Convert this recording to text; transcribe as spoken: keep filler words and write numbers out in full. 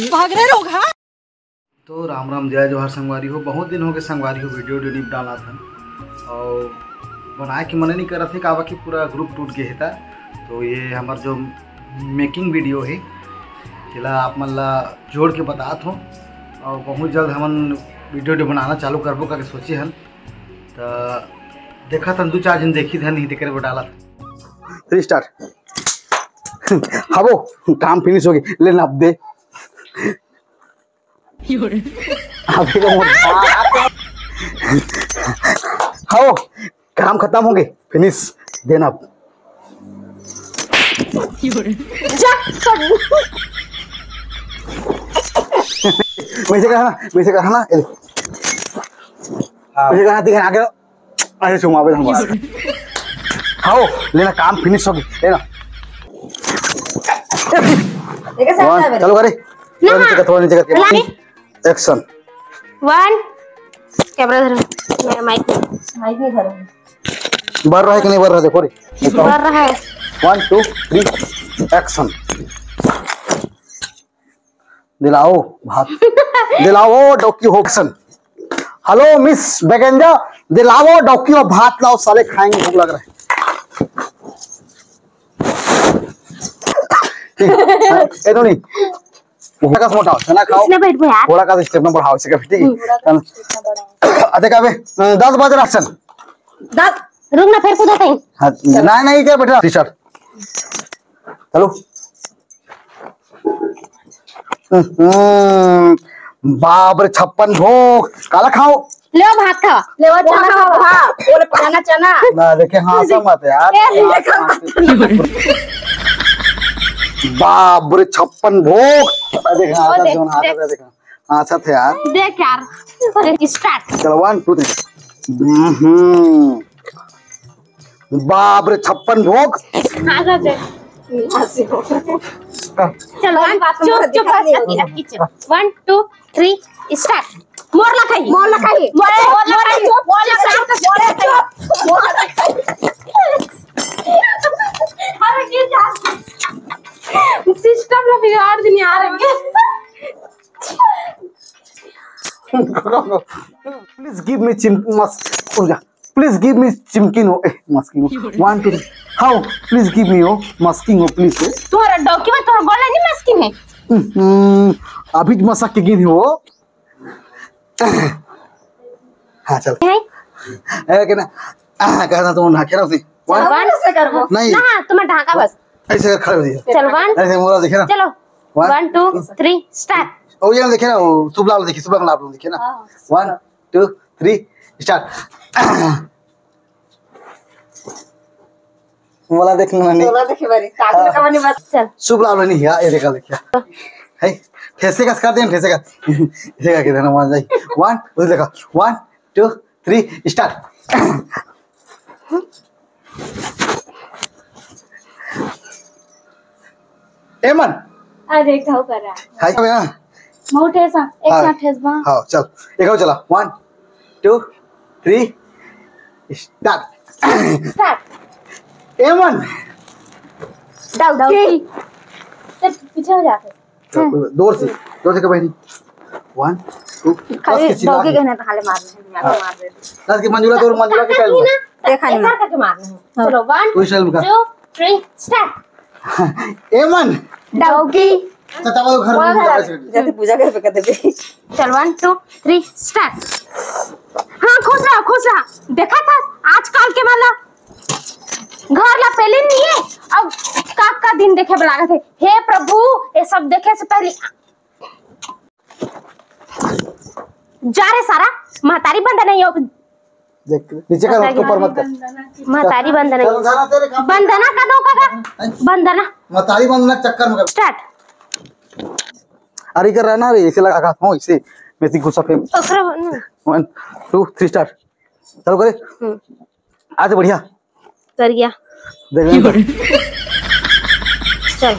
भाग रहे लोग, हाँ। तो राम राम, जय जोहार संगवारी हो। बहुत दिन हो गए संगवारी हो, वीडियो वीडियो नहीं डाला था और बनाए के मन नहीं करत हे, काबर कि पूरा ग्रुप टूट गए था। तो ये हमार जो मेकिंग वीडियो है, तेला आप मन ला जोड़ के बतात हो और बहुत जल्द हमन वीडियो वीडियो बनाना चालू करबो करके सोचे हन। तो देखा था दो चार जन देखी था नहीं, तेकर डाला था। Three star. हबो, काम फिनिश हो गई, ले ना अब दे। अभी तो मोर हाओ, काम खत्म हो गए, फिनिश देना। वैसे कहा ना, वैसे कहा ना, ये देख। हाँ। वैसे कहा, दिखा आगे। अरे चुमा बे हम। हाओ, लेना, काम फिनिश हो गई, लेना। वन, चलो करे। थोड़ा नीचे कर, थोड़ा नीचे करके। एक्शन। वन। कैमरा धरो। मेरा माइक नहीं। माइक नहीं धरो। बर रहा है कि नहीं बर रहा, देखो रे। बर रहा है। वन, टू, थ्री, एक्शन। दिलाओ भात। दिलाओ डौकी हो। एक्शन। हेलो मिस बेगेंजा, दिलाओ डौकी हो, भात लाओ साले, खाएंगे, भूख लग रहा है। ए, ए, तो नहीं। थोड़ा का मोटा हो, चना खाओ। इसने बैठ गया। थोड़ा का स्टेप नंबर हाउस का, ठीक है? हम्म। अ, देख अबे, अ, दस बज रहा, चल। दस, रुक ना, फिर कूदा कहीं। हाँ, नहीं, नहीं, क्या बैठा? टीचर। चलो। हम्म, बाप रे, छप्पन भोग। काला खाओ। ले भात खा। ले वो चना खा, खा। बोले चना, चना। ना, देखे, हाँ, समझ यार। ए, देखो। बाप रे, छप्पन भोग। अरे, देखा, वो हाथ देख, जोन, हाथ देख। देखा, देखा। हाँ, अच्छा थे यार। देख यार, स्टार्ट। चलो, वन, टू, थ्री। हम्म। बाप रे, छप्पन भोग। हाँ, हाँ, हाँ। चलो, वन, बात चुप, चुप, अबकी, अबकी, चुप। वन, टू, थ्री, स्टार्ट। मोर ला खाई। मोर ला खाई। मोर, मोर ला खाई। मोर ला खाई। मोर ला खाई। अरे, ये क्या? सिस्टम ला बिगाड़ देनी आ रही है। Please give me चिम-, मस-, रुक जा। Please give me चिमकिन हो, ए, मस्किन हो। One, two, three। How? Please give me हो, मस्किन हो, please हो। तोहरा डौकी में तोहरा गोला नहीं मस्किन है। हम्म, अभी मसक के गिन हो। हाँ, चल। है? ए, के ना, आ, कहना तुम ना खेलो सी। One। वन। ऐसे करबो। नहीं। ना, तुम्हें ढाका बस। ऐसे कर, खड़े हो जाइए। चल, वन। ऐसे मोरा देखे ना। चलो। One, one, two, two, three, start. ओ, ये देखे ना, वो शुभ लाभ देखे, शुभ लाभ देखे ना। हाँ। One, two, three, start। मोला देख ना नहीं। मोला देखे बारी, काकू हाँ। का मनी बस। चल। शुभ लाभ नहीं है, ये देखा, देखिए। है, ठेसे का कर दे, ठेसे का। ठेसे का किधर ना मान जाए। One, उधर देखा। One, two, three, start। एमन। अरे, घाव करा। हाय, भैया। बहुत ठेसा, एक हाँ। साथ ठेस बा। हाँ, चल। एक और चला। One, two, three, start। Start. एमन। डौकी। डौकी। चल, पीछे हो जाते। जोर से, जोर से कबे नहीं। One, two, खाली बस के चिल्ला डौकी के। कहना तो हाले मार रहे हैं, हाँ। मार रहे हैं। बस के मंजुला तो मंजुला के style में। देखा नहीं एक ना। बार करके मारना है। हाँ। चलो, वन, वही style में कर। Two, three, start. एमन। डौकी। तो तब वो घर में जाओ, ऐसे कर। जाते पूजा कर पे कर देते। चल, वन, टू, थ्री, स्टार्ट। हाँ, खुश रहा, खुश रहा। देखा था आजकल के मतलब घर ला पेलिन नहीं है, अब का का दिन देखे बर लागत है। हे प्रभु, ये सब देखे से पहले जा रे सारा, महतारी बंद नहीं हो। देख, नीचे कर, महतारी उसको ऊपर मत कर। महतारी बंद नहीं। चल, गाना तेरे काम। बंदना का दो का, का? हैं? बंदना। महतारी बंदना चक्कर में कर। स्टार्ट। अरे कर रहा ना रे, इसे लगा का, हाँ, इसे। मैं ती गुस्सा पे। ओकरा बन- One, two, three, start। चालू करे। हम्म। आज बढ़िया। कर गया। देख रहे हैं। चल।